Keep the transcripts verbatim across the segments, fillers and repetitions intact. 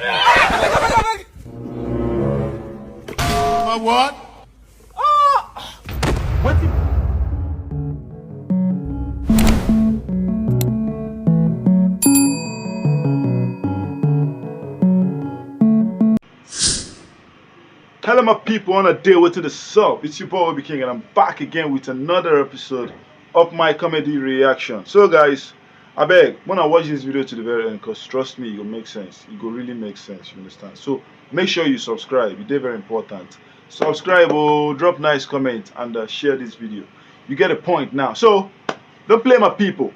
My what? Wetin? Hello, my people, on a day, wetin dey sup? It's your boy Obi King, and I'm back again with another episode of my comedy reaction. So, guys, I beg, wanna watch this video to the very end, cause trust me, it go make sense. It go really make sense. You understand? So make sure you subscribe. It dey very important. Subscribe, oh, drop nice comment, and uh, share this video. You get a point now. So don't play, my people.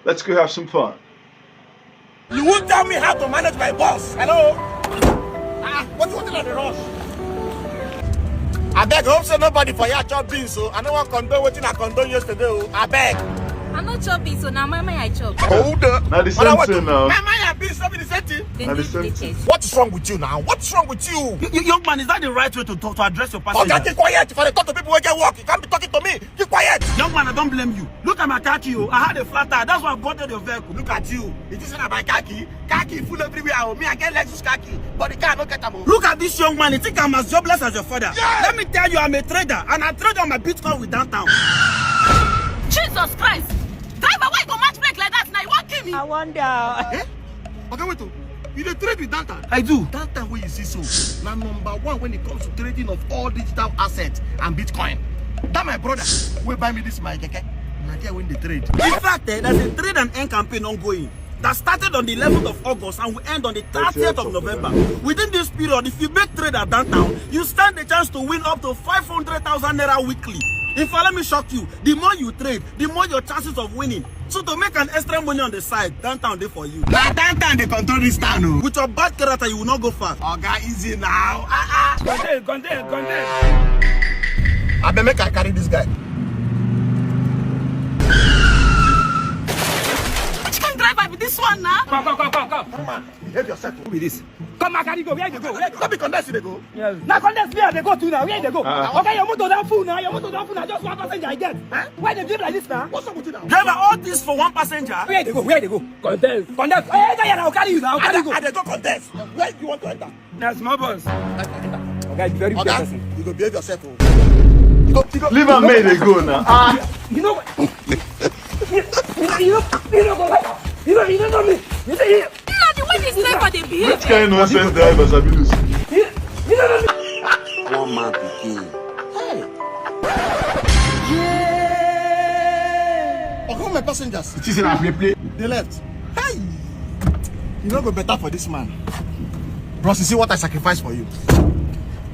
Let's go have some fun. You won't tell me how to manage my boss. Hello? Ah, what you want in the rush? I beg, hope say nobody for here chop beans, so I no wan condone wetin I condone yesterday. Oh, I beg. I no chop beans, so now my my I chop. Hold up. Now the same thing now. My my and beans no be the same thing. They Now the same thing. What is wrong with you now? What is wrong with you? You, you, young man, is that the right way to talk, to address your passenger? Oga, keep quiet. If I dey talk to people wey get work, you can't be talking to me. Keep quiet. Young man, I don't blame you. Look at my car key, oh. I had a flat tire. That's why I boarded your vehicle. Look at you. It is not my car key. Car key full everywhere. Oh, me, I get Lexus car key, but the car no get am. Oh. Look at this young man. He think I'm as jobless as your father. Yeah. Let me tell you, I'm a trader, and I trade on my Bitcoin with downtown. Jesus Christ! Driver, why you go match brake like that? Now you wan kill me? I wonder. Eh? Oga, wait, oh. You dey trade with downtown? I do. Downtown wey you see so, na number one when it comes to trading of all digital assets and Bitcoin. That my brother wey buy me this my keke, na there wey dey trade. In fact, eh, there's a trade and earn campaign ongoing that started on the eleventh of August and will end on the thirtieth of November. Within this period, if you make trade at downtown, you stand a chance to win up to five hundred thousand naira weekly. In fact, let me shock you. The more you trade, the more your chances of winning. So to make an extra money on the side, downtown dey for you. Na downtown dey control this town o. With your bad character, you will not go far. Oga, easy now. Ah, ah. Condemn, condemn, condemn. Abeg, make I carry this guy. Which kind driver be this one now? Come, come, come, come, come. Come on, behave yourself. Who be this? Come, I carry go. Where you dey go? Where you dey go? No be contest you dey go. Yes. Na contest me I dey go to now. Where you dey go? Ah. Okay, your motor don full now. Your motor don full now. Just one passenger I get. Huh? Why dey behave like this now? What's up with you now? Driver, all this for one passenger. Where you dey go? Where you dey go? Contest. Contest. Hey, hey, hey, I'll carry you now. I'll carry you go. I dey go contest. Where you want to enter? Na small bus. Okay, very good person. You go behave yourself o. You go, you go. Leave am make dey go now. Ah. You know what? You know, you know, you know, you know, you know me. You know, you know. You know the way this driver dey behave. Which kind nonsense driver sabi this? You, you know me. One man pikin. Hey. Yeah. Oga, my passengers. It is in a play play. They left. Hey. You no go better for this man. Bros, you see what I sacrifice for you.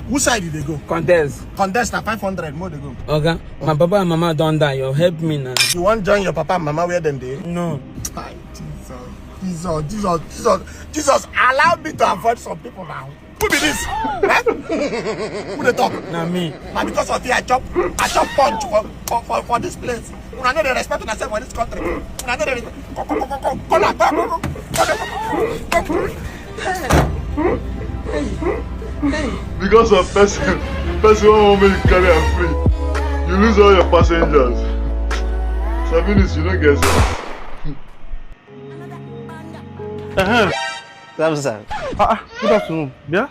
Which side you dey go? Contest. Contest na five hundred more dey go. Oga, my papa and mama don die. You help me now. You wan join your papa and mama where dem dey? No. Hi, Jesus, Jesus, Jesus, Jesus, Jesus, allow me to avoid some people now. Who be this? Eh? Who dey talk? Na me. Na because of you I chop, I chop punch for, for, for, for this place. Una no dey respect una sef for this country. Una no dey respect. Come, come, come, come, come, come, come, come, come, come. Because of person, person wey wan make you carry am free, you lose all your passengers. Sabinus, you no get sense. Uh-huh. Sir. Ah, ah, good afternoon. Yeah?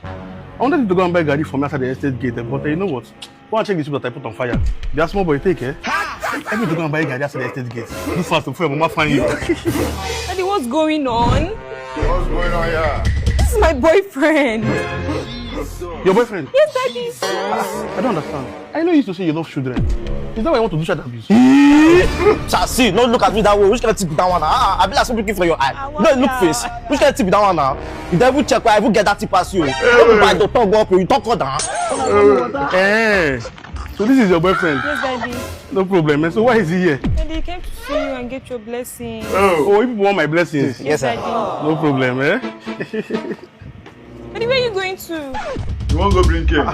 I wanted you to go and buy garri for me outside the estate gate, eh, but, eh, you know what? Go and check the soup that I put on fire. The small boy, take, eh? Help me to go and buy garri outside the estate gate. Do fast before your mama find you. Daddy, what's going on? What's going on here? This is my boyfriend. Your boyfriend? Yes, Daddy. I don't understand. I know you used to say you love children. Is that why you want to do child abuse? Sir, see, no look at me that way. Which kind of tip be that one? Ah, ah, I be like something for your eye. No, look face. Which kind of tip be that one now? You dey even check where I even get that tip pass you. No be by the tongue go up, you talk down. Eh. So this is your boyfriend? Yes, Daddy. No problem, eh? So why is he here? Daddy, he came to see you and get your blessing. Oh, you people want my blessings? Yes, sir. Daddy. No problem, eh? Daddy, where are you going to? You wan go bring cake? Ah,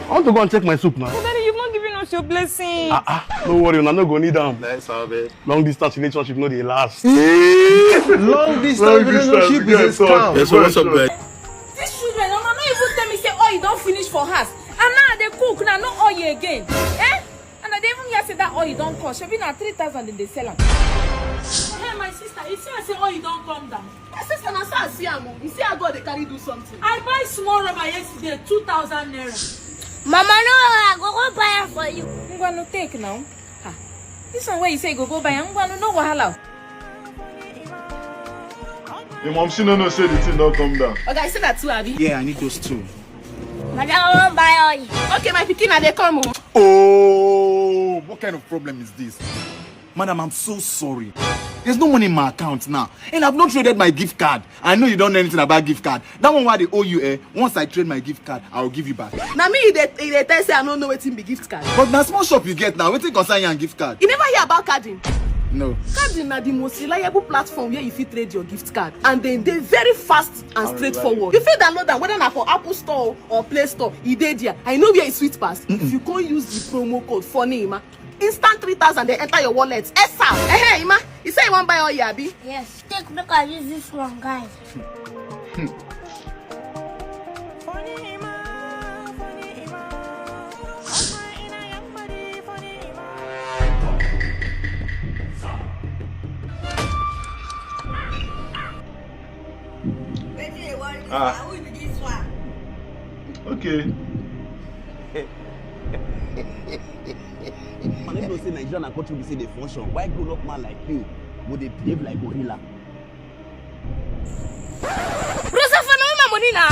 I want to go and check my soup now. But Daddy, you've not given us your blessing. Ah, ah, no worry, una no go need am. Nice, babe. Long distance relationship no dey last. Long distance relationship is a scam. Yes, so what's up, guys? These children, una no even tell me say oil don finish for house. And now I dey cook, now no oil again. Eh? And I dey even hear say that oil don come. Shebi na three thousand dem dey sell am. Hey, my sister, you see I say oil don come down. My sister, na so I See am o. You see how God dey carry do something. I buy small rubber yesterday, two thousand naira. Mama, no worry, I go go buy am for you. Ngwa, no take now. Ah, this one where you say you go go buy am, ngwa, no, no wahala. Your mom, she no know say the thing don come down. Oga, you see that two, abi? Yeah, I need those two. Madam, I wan buy all. Okay, my pikin, I dey come o. Oh, what kind of problem is this? Madam, I'm so sorry. There's no money in my account now. And I've not traded my gift card. I know you don't know anything about gift card. That one why they owe you, eh? Once I trade my gift card, I'll give you back. Na me you dey you dey tell say I no know wetin be gift card. But na small shop you get now. Wetin concern you and gift card? You never hear about carding? No. Carding na the most reliable platform where you fit trade your gift card and dem dey very fast and straightforward. You fit download am whether na for Apple Store or Play Store, e dey there. I know where e sweet pass. If you come use the promo code FUNNYIMA, instant three thousand dey enter your wallet. Esa! Ehe, Ima, you say you wan buy oil, abi? Yes. Take make I use this one, guys. Ah. Okay. Man, you know say Nigeria na country we say dey function. Why grown up man like you go dey behave like gorilla? Rosa, for now my money now.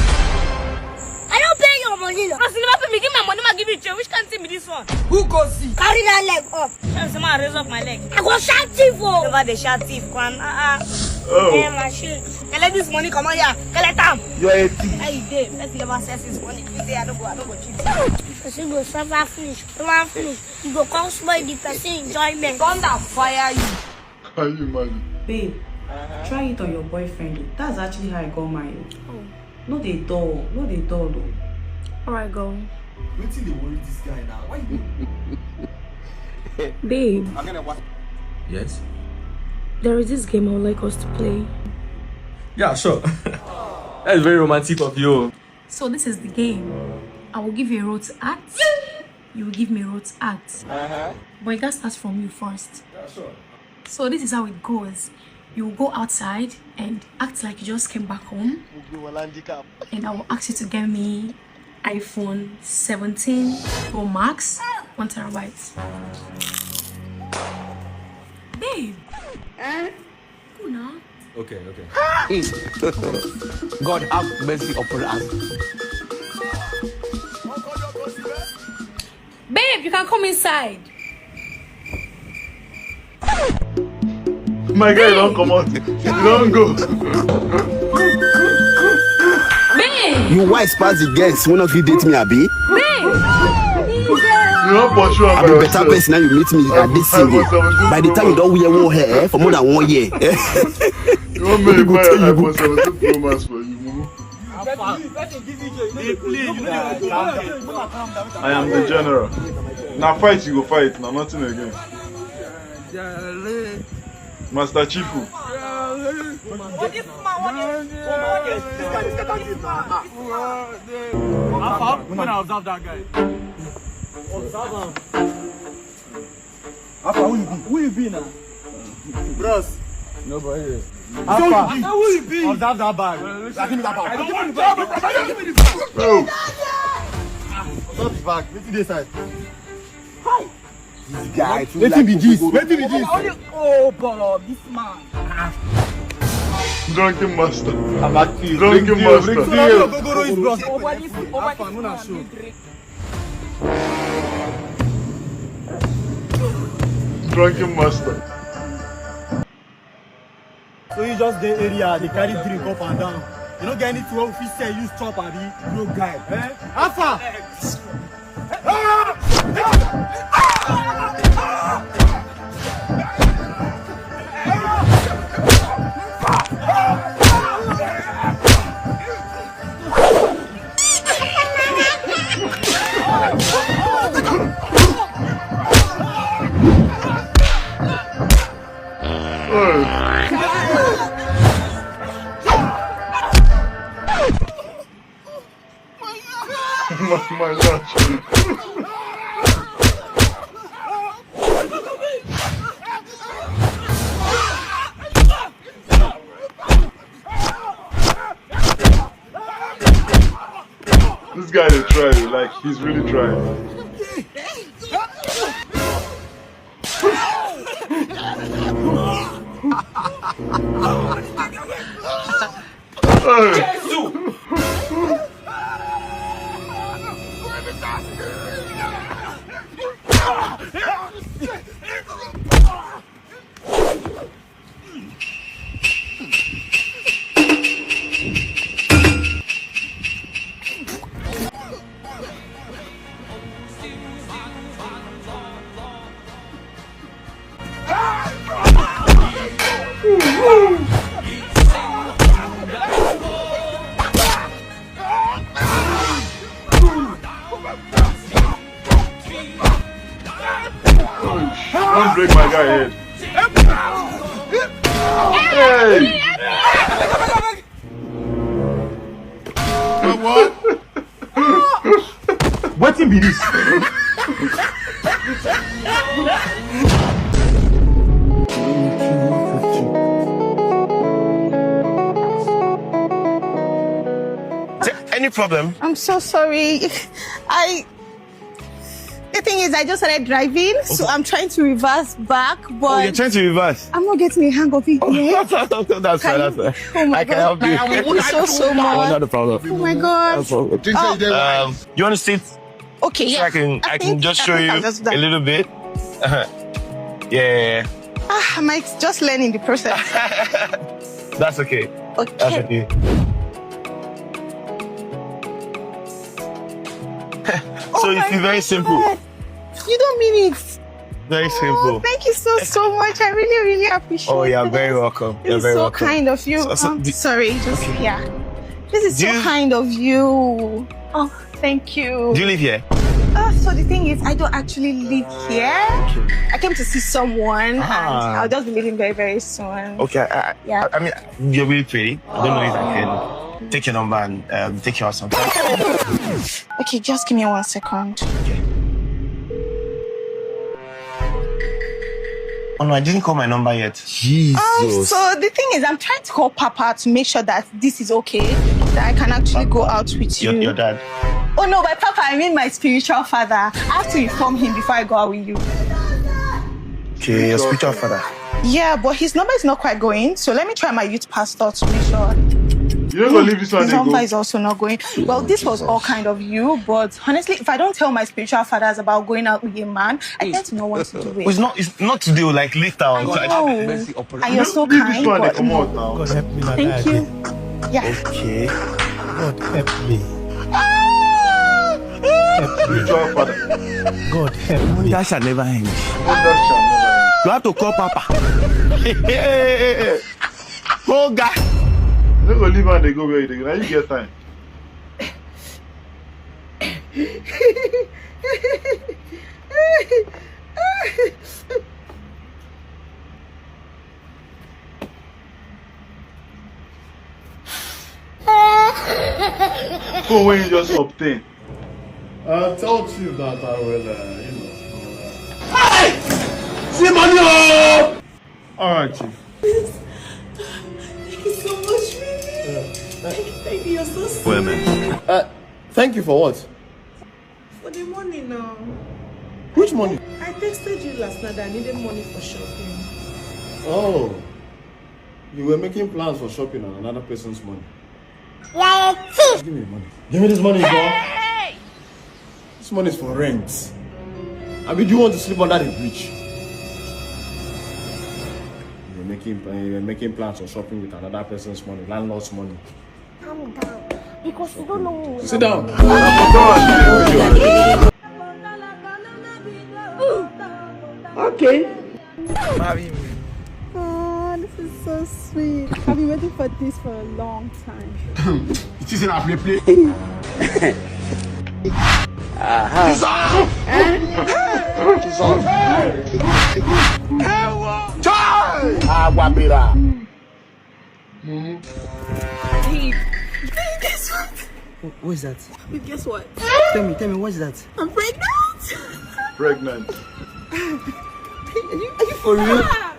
I don't pay your money now. Rosa, never pay me. Give my money, ma give you change. Which kind of thing be this one? Who go see? Carry that leg up. Tell say ma raise up my leg. I go shout thief o. Never dey shout thief, kwan. Ah ah. Oh. Eh, my shit. Collect this money, come on here. Collect am. You are a thief. Hey, dey. Let's never sell this money. You say I don't go, I don't go cheat. Person go suffer finish, suffer finish. You go come spoil the person enjoyment. Thunder fire you. Can you imagine? Babe, try it on your boyfriend. That's actually how I got mine. No dey dull, no dey dull o. Alright, go. Wetin dey worry this guy now? Why you? Babe, Yes? There is this game I would like us to play. Yeah, sure. That's very romantic of you. So this is the game. I will give you a role to act. You will give me a role to act. Uh-huh. But it gotta start from you first. Yeah, sure. So this is how it goes. You go outside and act like you just came back home. And I will ask you to get me iPhone seventeen Pro Max, one terabyte. Babe. Eh? Cool now. Okay, okay. God have mercy upon us. Babe, you can come inside. My guy don comot. You don go. Babe! You wise pass the girls. One of you date me, abi? Babe! You don pursue am by yourself. I be better person now you meet me. I dey single. By the time you don wear one hair eh, for more than one year. Eh? You wan make me buy iPhone seventeen Pro Max for you, mumu? I am the general. Na fight you go fight, na nothing again. Master Chifu. How far? When I observe that guy. Observe him. How far? Who you be? Who you be now? Bros. Nobody. How far? Who you be? Observe that bag. Give me that bag. Give me the bag. Give me the bag. Bro. Drop the bag. Wetin dey inside? Hi. This guy too. Wetin be this? Wetin be this? Oh, oh, bro, this man. Drunken master. Abati. Drunken master. Bring the ogogoro is bros. Over this, over this man. Drunken master. So you just dey area, dey carry drink up and down. You no get anything wey we fit sell, use chop, abi? No guy. Eh? How far? My, my gosh. This guy dey try, like, he's really trying. Hey. Don't break my guy head. Hey! What? Wetin be this? Any problem? I'm so sorry. I The thing is, I just started driving, so I'm trying to reverse back, but Oh, you're trying to reverse? I'm not getting a hang of it yet. That's fine. That's fine. Oh my God. I can help you. Thank you so, so much. Oh, not a problem. Oh my God. No problem. Um, you want to sit? Okay, yeah. So I can, I can just show you a little bit. Uh-huh. Yeah. Ah, I'm, like, just learning the process. That's okay. Okay. That's okay. So it's very simple. You don't mean it. Very simple. Oh, thank you so, so much. I really, really appreciate it. Oh, you're very welcome. You're very welcome. This is so kind of you. So, so, um, sorry, just, yeah. This is so kind of you. Oh, thank you. Do you live here? Uh, so the thing is, I don't actually live here. Okay. I came to see someone, and I'll just be leaving very, very soon. Okay, I, I, yeah. I, I mean, you're really pretty. I don't know if I can take your number and, um, take you out sometime. Okay, just give me one second. Okay. Oh no, I didn't call my number yet. Jesus. Um, so the thing is, I'm trying to call Papa to make sure that this is okay, that I can actually go out with you. Your, your dad. Oh no, by Papa, I mean my spiritual father. I have to inform him before I go out with you. Okay, your spiritual father. Yeah, but his number is not quite going, so let me try my youth pastor to make sure. You don't go leave this one. His number is also not going. Well, this was all kind of you, but honestly, if I don't tell my spiritual fathers about going out with a man, I tend to know what to do with. It's not, it's not today, like, later on. I know. And you're so kind. Leave this one, come out now. God help me, my dad. Thank you. Yeah. Okay. God help me. Help me. Spiritual father. God help me. Wonder shall never end. Wonder shall never end. You have to call Papa. Go, guy. You no go leave and they go where you dey go. Now you get time. Go when you just obtain. I tell Chief that I will, uh, you know. Hey! See money, oh! All right, Chief. Thank you so much, baby. Yeah. Thank you, thank you. You're so sweet. Well, man. Uh, thank you for what? For the money now. Which money? I texted you last night that I needed money for shopping. Oh, you were making plans for shopping on another person's money. You're a thief. Give me the money. Give me this money, bro. Hey! This money is for rent. I mean, do you want to sleep under the bridge? You were making, you were making plans for shopping with another person's money, landlord's money. Calm down. Because you don't know who. Sit down. Okay. Marry me. Oh, this is so sweet. I've been waiting for this for a long time. It isn't a play play. Aha. It's on. It's on. Chai! Aguabira. Babe, babe, guess what? Wh- What is that? Babe, guess what? Tell me, tell me, what is that? I'm pregnant. Pregnant. Are you, are you for real? Ah,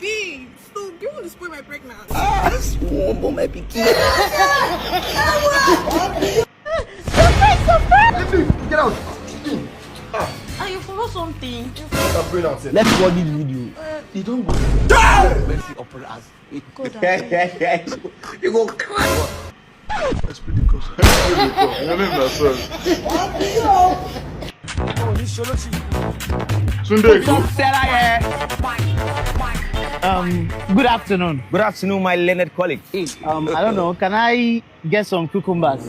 babe, stop. Do you want to spoil my pregnancy? Ah, small boy, my pikin. You're pregnant. Get out. Ah, you forgot something. I'm going out. Let's go do the video. You don't go. Mercy upon us. God, I beg. You go cry. Let's put the course. Your name na sorry. Sunday, go. Um, good afternoon. Good afternoon, my learned colleague. Um, I don't know. Can I get some cucumbers?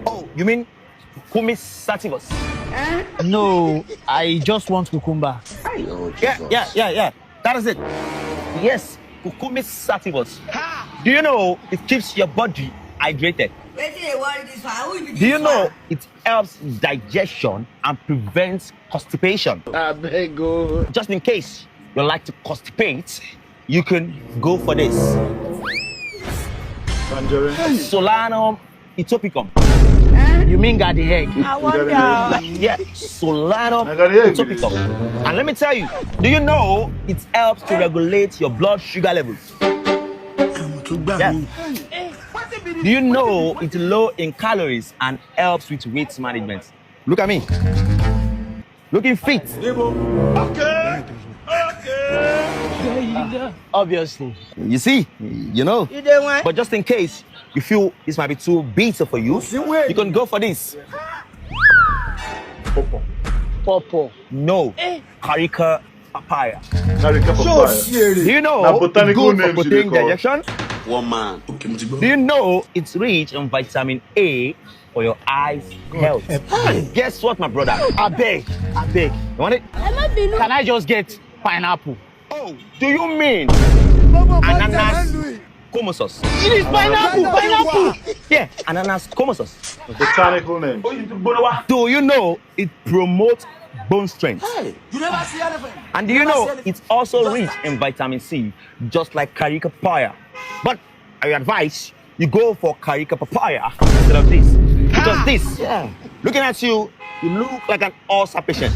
Oh, you mean Cucumis sativus? No, I just want cucumbber. Yeah, yeah, yeah, yeah. That is it. Yes, Cucumis sativus. Do you know it keeps your body hydrated? Wetin dey worry this one? Who be this one? Do you know it helps digestion and prevents constipation? I beg o. Just in case you like to constipate, you can go for this. Tangerine. Solanum etopicum. You mean garden egg? I wonder. Yeah, Solanum etopicum. And let me tell you, do you know it helps to regulate your blood sugar levels? Yeah. Do you know it's low in calories and helps with weight management? Look at me. Looking fit. Okay. Okay. Obviously. You see, you know. You dey when? But just in case you feel this might be too bitter for you, you can go for this. Pawpaw. Pawpaw. No. Eh. Carica papaya. Carica papaya. Do you know it is good for protein digestion? One man. Do you know it's rich in vitamin A for your eyes health? Guess what, my brother? I beg, I beg. You want it? Can I just get pineapple? Oh, do you mean ananas comosus? It is pineapple, pineapple. Yeah, ananas comosus. Botanical name. Do you know it promotes bone strength? Hey, you never see elephant. And do you know it's also rich in vitamin C, just like carica papaya? But I advise you go for carica papaya instead of this. Because this, yeah, looking at you, you look like an ulcer patient.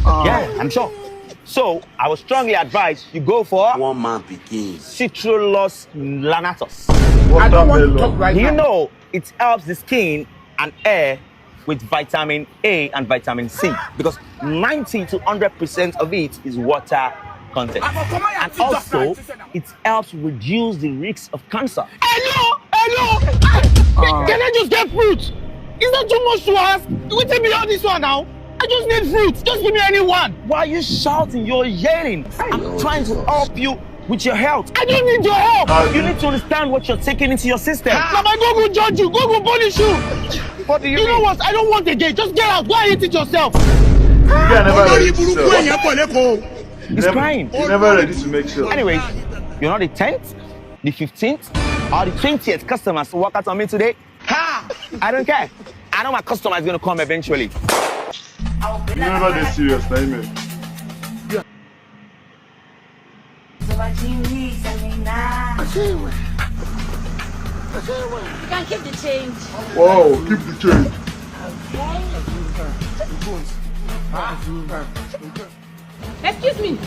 Yeah, I'm sure. So I would strongly advise you go for one man pikin. Citrulus lanatus. I don't want to talk right now. Do you know it helps the skin and hair with vitamin A and vitamin C? Because ninety to hundred percent of it is water content. And also, it helps reduce the risks of cancer. Hello, hello. Ah, can I just get fruit? Is that too much to ask? Wetin be all this one now? I just need fruit. Just give me any one. Why are you shouting? You're yelling. I'm trying to help you with your health. I don't need your help. You need to understand what you're taking into your system. Na my God go judge you. God go punish you. What do you mean? You know what? I don't want again. Just get out. Go and eat it yourself. You guy never ready to sell. He's crying. You never ready to make sure. Anyways, you're not the tenth, the fifteenth, or the twentieth customers to walk out on me today. Ha! I don't care. I know my customer is gonna come eventually. You never dey serious, na him. You can keep the change. Wow, keep the change. Excuse me.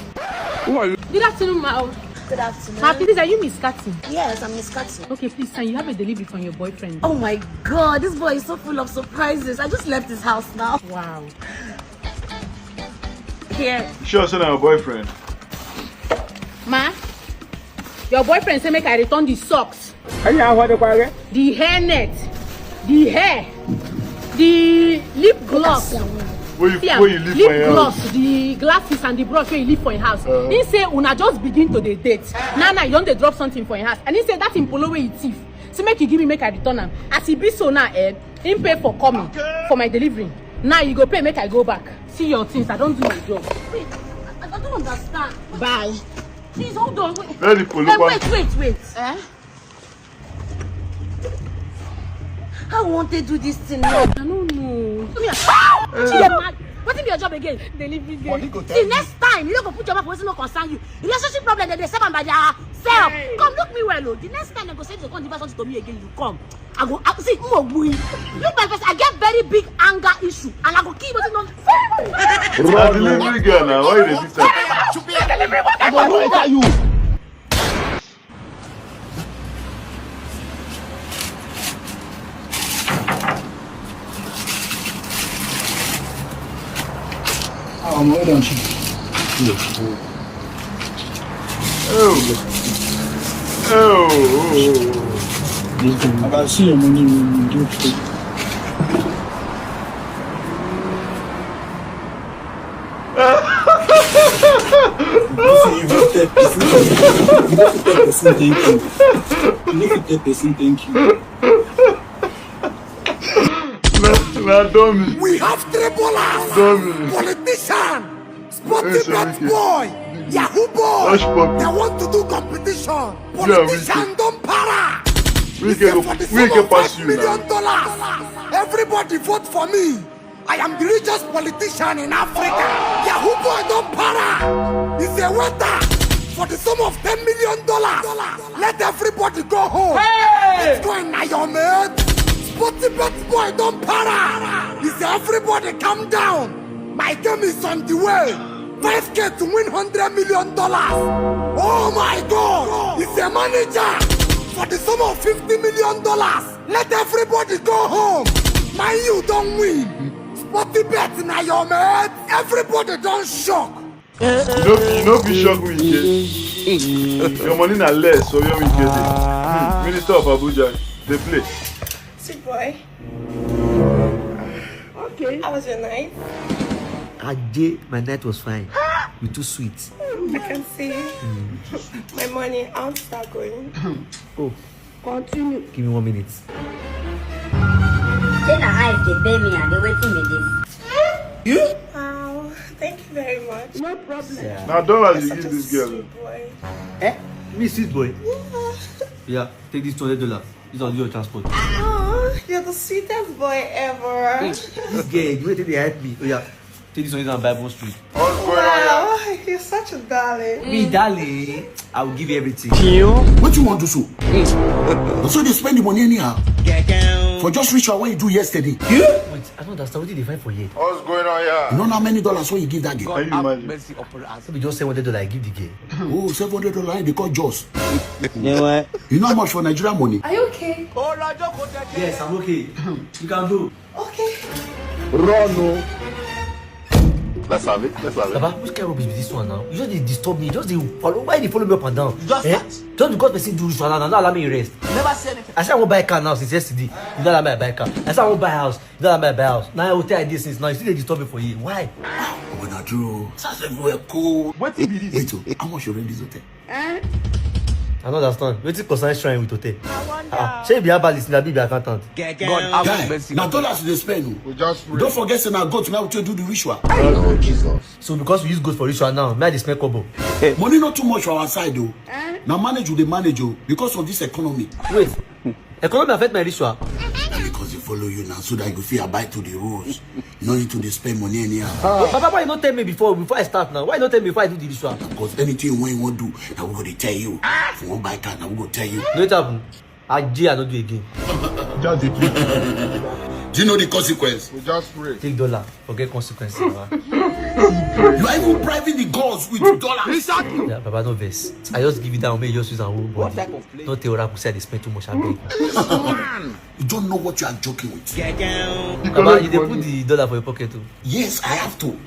Who are you? Good afternoon, ma. Good afternoon. Ma, please, are you Miss Cathy? Yes, I'm Miss Cathy. Okay, please, sir, you have a delivery from your boyfriend. Oh my God, this boy is so full of surprises. I just left his house now. Wow. Here. You sure say na your boyfriend? Ma, your boyfriend say make I return the socks. Ẹyin àwọn ọdẹ parí. The hair net, the hair, the lip gloss. Where you, see am, where you leave lip for your gloss, house? The glasses and the brush wey you leave for your house. Uh-huh. He say una just begin to dey date. Now now you don dey drop something for your house. And he say that him polo wey he thief. Say make you give me make I return am. As e be so now, eh, him pay for coming for my delivery. Now you go pay make I go back. See your things, I don do my job. Wait, I, I don't understand. Bye. Please hold on. Wait. Where the polo? Wait, wait, wait, wait. Eh? How we wan take do this thing now? I don't know. Come here. Wetin be your job again? Delivery girl. See, next time, you no go put your mouth for wetin no concern you. Relationship problem, dem dey solve am by their self. Hey. Come look me well o. The next time dem go say you go come deliver something to me again, you come. I go, I, see, mo gbu you. Look my face, I get very big anger issue, and I go kill wetin no. Na delivery girl na, why you dey beat her? I go run enter you. I'm well done, chief. Oh. Oh. If I see your money, you do it. If you tell person, if you tell person thank you, if you tell person thank you. Na, na dummy. We have tribulers, dummy, politician, sporty bet boy, Yahoo boy. They want to do competition. Politician don para. We can go, we can pass you now. Dollars. Everybody vote for me. I am the richest politician in Africa. Yahoo boy don para. He's a waiter for the sum of ten million dollars. Let everybody go home. Hey! Bitcoin na your mate. Sporty bet boy don para. He's a everybody calm down. My game is on the way. Five K to win hundred million dollars. Oh my God! He's a manager for the sum of fifty million dollars. Let everybody go home. Man U don win. Sporty bet na your mate. Everybody don shock. You no fit, you no fit shock me, Ike. Your money na less for where we get it. Hmm, Minister of Abuja, dey play. Sweet boy. Okay. How was your night? Ajay, my night was fine. You too sweet. I can see. My money, how's that going? Oh, continue. Give me one minute. Say na eyes dey pay me and dey waiting me this. You? Wow, thank you very much. No problem. Yeah. Na dollars you give this girl. Sweet boy. Eh? Me, sweet boy? Yeah. Yeah, take this two hundred dollars. This one do your transport. Oh, you're the sweetest boy ever. This girl, you wait till they help me. Oh, yeah. Take this one, use am buy bone street. What's going on here? Wow, you're such a darling. Me, darling, I will give you everything. What you want to so? So they spend the money anyhow. For just rich what you do yesterday. Wait, I don't understand what they find for here. What's going on here? You know how many dollars what you give that girl? Can you imagine? Mercy upon us. So we just seven hundred dollars I give the girl. Oh, seven hundred dollars they call Joss. You know how much for Nigerian money? Are you okay? Yes, I'm okay. You can go. Okay. Run o. Let's have it. Let's have it. Baba, which kind of rubbish be this one now? You just dey disturb me. Just dey follow. Why you dey follow me up and down? Just start. Just because person do ritual now, now allow me rest. Never say anything. I say I wan buy car now since yesterday. You no allow me buy car. I say I wan buy house. You no allow me buy house. Now hotel I dey since now. You still dey disturb me for here. Why? Omo, na true. South everywhere cold. Wetin be this? Wait o, how much you rent this hotel? Eh? I no understand. Wetin concern shrine with hotel? I wonder. Ah, shey you be herbalist, na be be accountant? God have mercy. Na dollars you dey spend o. We just pray. Don't forget say na goat na we take do the ritual. Oh, Jesus. So because we use goat for ritual now, me I dey spend kobo. Money not too much for our side o. Eh? Na manage we dey manage o because of this economy. Wait, economy affect my ritual? Na because they follow you now so that you fit abide to the rules. You no need to dey spend money anyhow. But Baba, why you no tell me before, before I start now? Why you no tell me before I do the ritual? Because anything wey you wan do, na we go dey tell you. If you wan buy car, na we go tell you. No, it happen. Ajay, I no do again. Just dey play. Do you know the consequence? We just pray. Take dollar, forget consequences, Baba. You are even bribing the gods with dollars. Yeah, Baba, no vex. I just give you that one, make you just use am hold body. What type of play? No tell Oracle say I dey spend too much, abeg. You don't know what you are joking with. Baba, you dey put the dollar for your pocket too. Yes, I have to.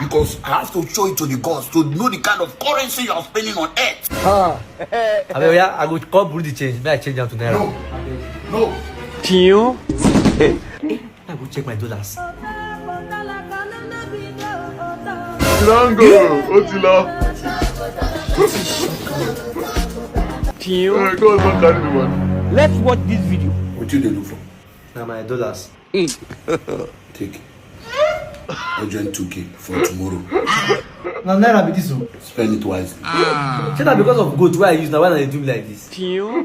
Because I have to show it to the gods to know the kind of currency you are spending on earth. Abeg, oya, I go call Bureau de change. Make I change am to naira. No. No. Tiyo. I go check my dollars. Tilango, Otilo. Tiyo. Eh, go on, don't carry the money. Let's watch this video. Wetin you dey look for? Na my dollars. Take. Urgent two K for tomorrow. Na naira be this o. Spend it wisely. Shey na because of goat wey I use na why I dey do me like this? Tiyo.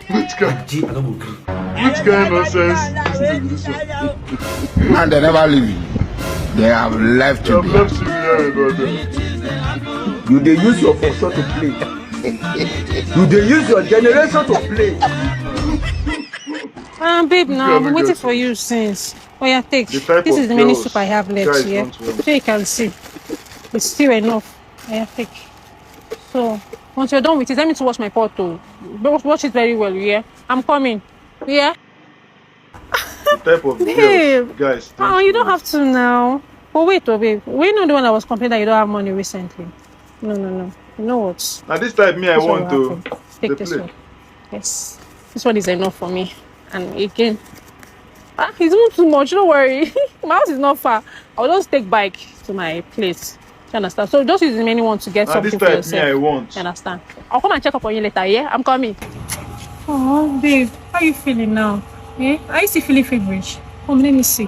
Which kind, Ajay, I no go gree. Which kind nonsense is this one? And they never leave you. They have left you behind. They have left you behind, brother. You dey use your function to play. You dey use your generation to play. Um, babe, now I've been waiting for you since. Oh yeah, take. This is the many soup I have left here. So you can see, it's still enough. Oh yeah, take. So once you're done with it, let me to wash my pot too. Wash it very well, yeah. I'm coming. Yeah. The type of girls, guys. Oh, you don't have to now. Oh, wait, oh, babe. We know the one I was complaining that you don't have money recently. No, no, no. You know what? Now this type me I This one want will to happen. Take the this play. One. Yes. This one is enough for me. And again, ah, it's not too much. Don't worry. My house is not far. I'll just take bike to my place. You understand? So just use the remaining one to get Now this something for type me yourself. I want. You understand? I'll come and check up on you later, yeah? I'm coming. Oh, babe, how you feeling now? Eh? Are you still feeling feverish? Come, let me see.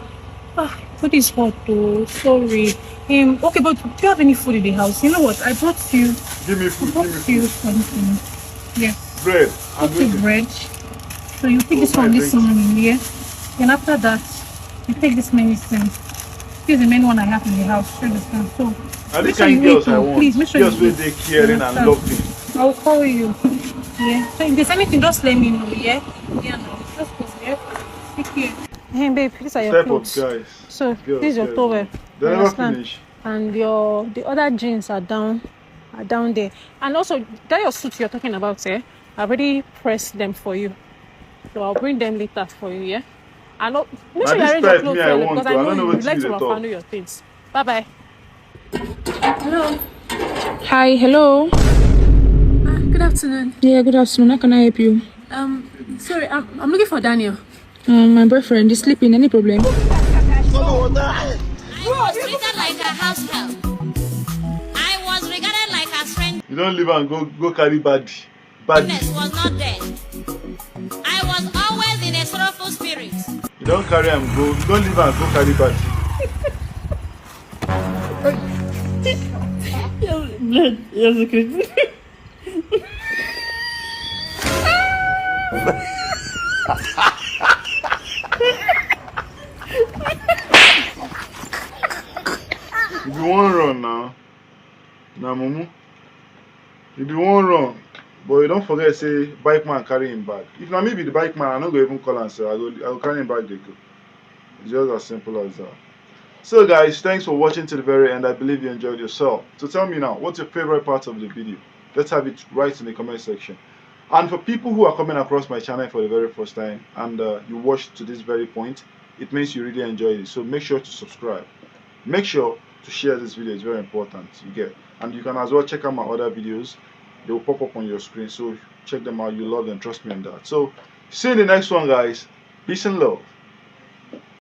Ah, body is hot though. Sorry. Um, okay, but do you have any food in the house? You know what? I brought you, Give me I food, brought give me you food. Something. Yes. Bread. And Okay, drink. Bread. So you take Oh, this from my this drink. Morning, yeah? Then after that, you take this medicine. This is the main one I have in the house. You understand? So Now make this sure you kind girls eat. I Oh, want. Please make sure Girls you where eat. They caring and Understand? loving. I'll call you. Yeah. So if there's anything, just let me know. Yeah. Yeah. No. Just go. Yeah. Take care. Hey, babe, these are your Type of clothes. Guys. So Girls, this is your girls. Towel. They You never understand? Finish. And your the other jeans are down, are down there. And also that your suit you're talking about, eh? I already pressed them for you. So I'll bring them later for you, yeah? And no, make Now sure you this arrange your type clothes me I well want because to. I I know don't know you what like you to dey talk. Handle your things. Bye bye. Hello. Hi, hello. Ah, good afternoon. Yeah, good afternoon. How can I help you? Um, sorry, I'm, I'm looking for Daniel. Um, my boyfriend is sleeping. Any problem? I was treated like a house help. I was regarded like a stranger. You don't leave and go go carry body. Body. Was not there. I was always in a sorrowful spirit. You don't carry and go. You don't leave and go carry body. Blood, Jesus Christ. If you want run now, now mumu. If you want run, but you don't forget say bike man carry him bag. If na me be the bike man, I no go even call and say I go I go carry him bag dey go. It's just as simple as that. So guys, thanks for watching to the very end. I believe you enjoyed yourself. So tell me now, what's your favorite part of the video? Let's have it right in the comment section. And for people who are coming across my channel for the very first time and uh, you watched to this very point, it means you really enjoyed it. So make sure to subscribe. Make sure to share this video. It's very important. You get, and you can as well check out my other videos. They will pop up on your screen. So check them out. You love them. Trust me on that. So see you in the next one, guys. Peace and love.